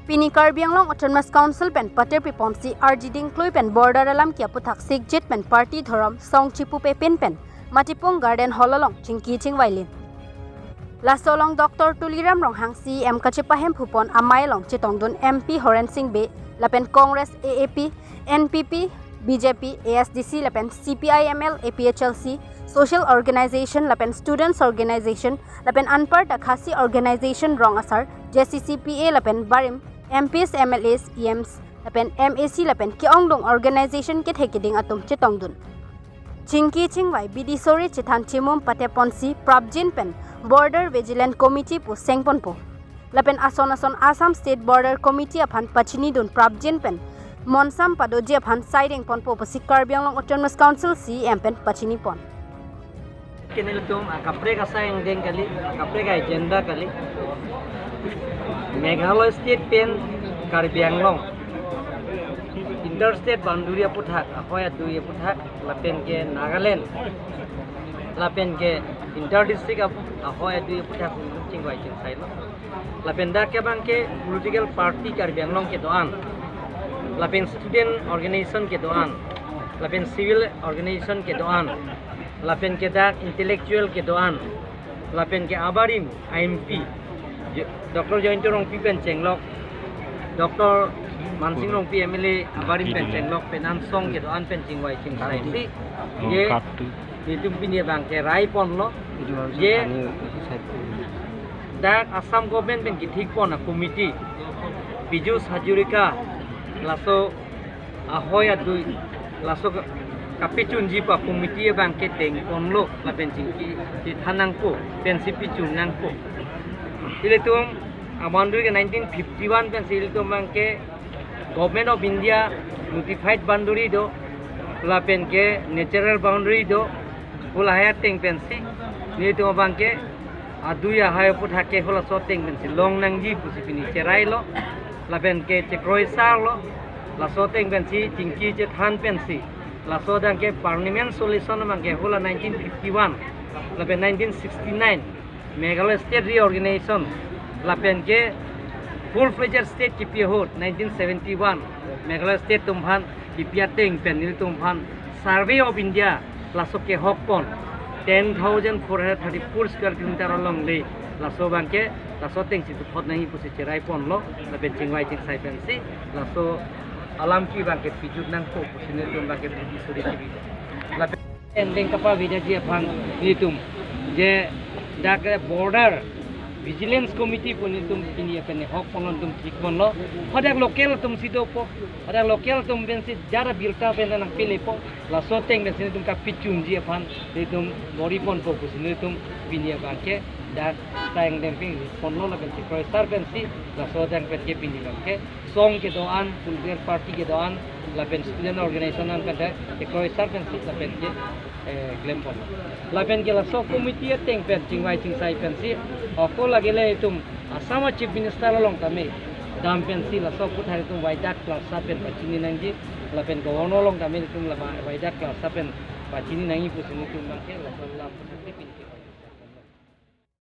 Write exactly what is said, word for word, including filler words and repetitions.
Pini Karbi Anglong Autonomous Council pen patir piponsi arjiding klui pen border alam ke aputhak sikjit pen party dhorom song chipupe pin pen Matipung Garden Hall along chingki chingvailin. Laso along Doctor Tuliram Ronghang C E M kachepahemphupon amei along chetongdun M P Horen Sing Bey lapen Congress, A A P, N P P, B J P, A S D C lapen C P I M L, A P H L C, social organization lapen students organization lapen anparta Khasi organization rong asar, J C C P A lapen barim, M Ps, M L As, E Ms lapen M A C lapen ke-ongdung organization kethe keding atum chetongdun. Chingki chingvai bidi sori chethan chimum pateponsi prapjin pen Border Vigilant Committee pu sengponpo. Lapen ason ason Assam State Border Committee aphan pachinidun prapjin pen monsam padoji aphan saideng ponpo pusi Karbi Anglong Autonomous Council C E M pen pachinipon. Ke nelitum akaprek asai angdeng kali, akaprek agenda kali. Meghalaya State pen Karbi Anglong interstate boundary aputhak, ahoi adui aputhak, lapen ke Nagaland, lapen ke inter district ap-, ahoi adui aputhak chingvai chingsailo. Lapen dak ke abang ke political party Karbi Anglong kedo-an, lapen student organization kedo-an, lapen civil organization kedo-an, lapen ke dak intellectual kedo-an, lapen ke abarim I M P, Jo-, Doctor Jayanta Rongpi pen chenglok, Doctor Mansing Rongpi M L A abarim pen chenglok pen an song kedo-an pen chingvai chingsai si, je nelitum pini abang ke rai ponlo, je dak Assam government pen kethik pon a committee, Piyush Hazarika, laso ahoi adui, laso ka-, kapechunji pa committee abang ke deng ponlo, lapen chingki chethan nangpo, pensi pechun nangpo. Ilitum a boundary ke nineteen fifty-one pensi ilitum abang ke Government of India notified boundary do, lapen ke natural boundary do, pu lahai ateng pensi nelitum abang ke adui ahoi aputhak ke halaso ateng pensi long nangji pusi pini cherailo, lapen ke chekroisarlo, laso ateng pensi chingki chethan pensi, laso adang ke permanent solution abang ke hala nineteen fifty-one lapen nineteen sixty-nine Meghalaya State Reorganization, lapen ke full-fledged state kipi ahut nineteen seventy-one Meghalaya State atum aphan kipi ateng pen nelitum aphan Survey of India laso kehok pon, ten thousand four hundred thirty-four square kilometer alongle, laso abang ke laso atengsi tuphot nangji pusi cherai ponlo, lapen chingvai chingsai pensi laso alam ke abang ke pejut nangpo pusi nelitum abang ke bidi suri chibi. Lapen endeng kapavedaji aphan nelitum je dak Border Vigilance Committee pu nelitum pini pen hok ponlo, nelitum thik ponlo. Hadak local atum si dopo, hadak local atum pensi jara birta pen nangpelepo, laso ateng pensi nelitum kapechunji aphan nelitum bor-i ponpo pusi nelitum pini abang ke dak tang demping ponlo, lapen chekroisar pensi laso ateng pen ke pini abang ke song kedo-an, political party kedo-an, lapen student organization an pen chekroisar pensi lapen ke, eh, klem ponlo. Lapen ke laso committee ateng pen chingvai chingsai pensi, ako lagile itum Assam a Chief Minister along tame dam pensi laso aputhak itum Waidak Klarsa pen pachini nangji, lapen Governor along tame itum lama Waidak Klarsa pen pachini nangji pusi nelitum abang ke laso alam aputhak ke pini